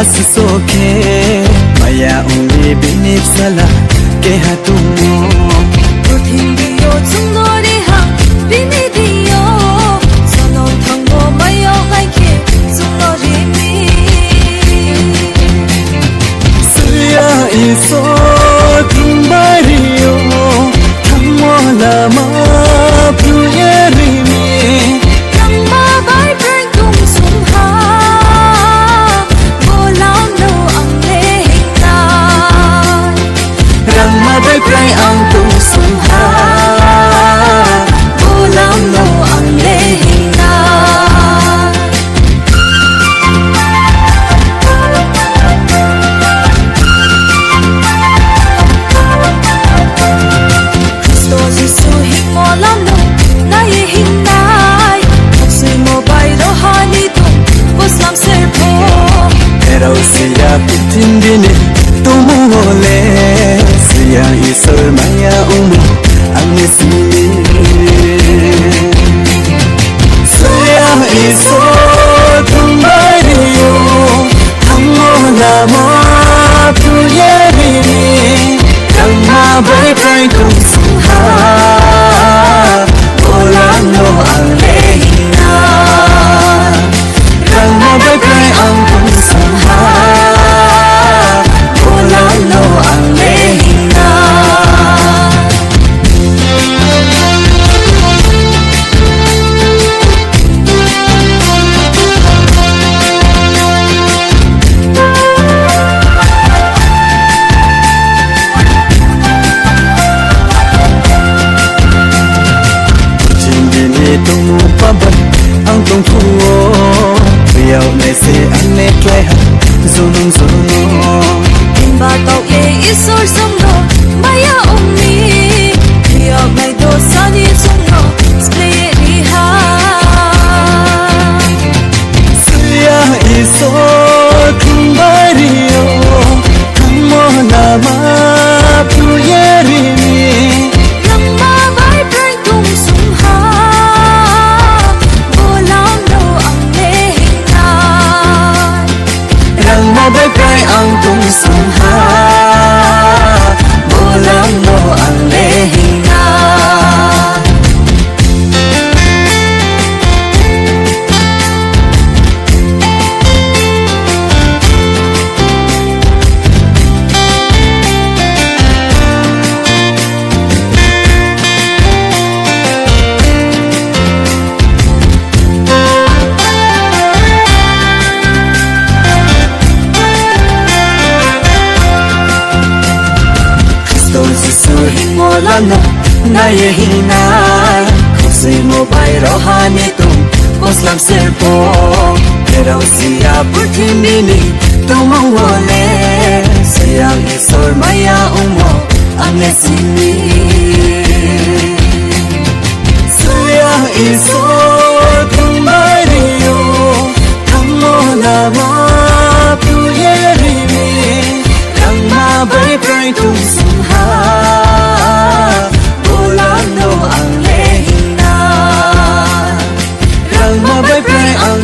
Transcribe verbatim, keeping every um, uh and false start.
Aswk khe maya wngwi bini bwsala keha tongmo. Purthimbi o chwngno rihang bini dio, jonom thangbo maya hai khe chwngno rimi. Sriya Isor thumbai rio, thangmo lama phuye rimi. Thangma bai phrang tungsung ha, bolam no ang le hingnai. Rangma bai prai ang tungsung ha, bolam no ang le hingnai. Kristo Jisu hingmo lamno naiwi hingnai. Khoksuimo bai rohani tong boslam serpho. Erau siya purthimbi ni tongmung o le siya Isor maya wngmo ang ni simi. Sriya Isor thumbai rio, thangmo lama phuye rimi, thangma bai prai tungsung ha, bolam no ang le hingnai. Thangma bai prai ang tungsung ha, bolam no ang le hingnai. Chindini tongmung pabai ang tongphuo, phiyok naise ang ne klaiha jonom jonom. Himba tokle Isor songno maya ongni, phiyok nai dosani songno splei riha. Sriya Isor thumbai rio, thangmo lama phuye rimi. Langma bai prai tungsung ha, bolam no ang le hingnai. Langma bai prai ang tungsung ha, bolam no ang le hingnai. Kristo Jisu hingmo lano naiye hingnai. Khosoi mo bai rohani tung boslam serpo. Kerao siya purthimini tongmung wole, siya Isor maya ungmo ang le simi. Sriya Isor thumbai rio, thangmo lama phuye rimi. Langma bai prai tungsung ha, bolam no ang le hingnai. Langma bai prai ang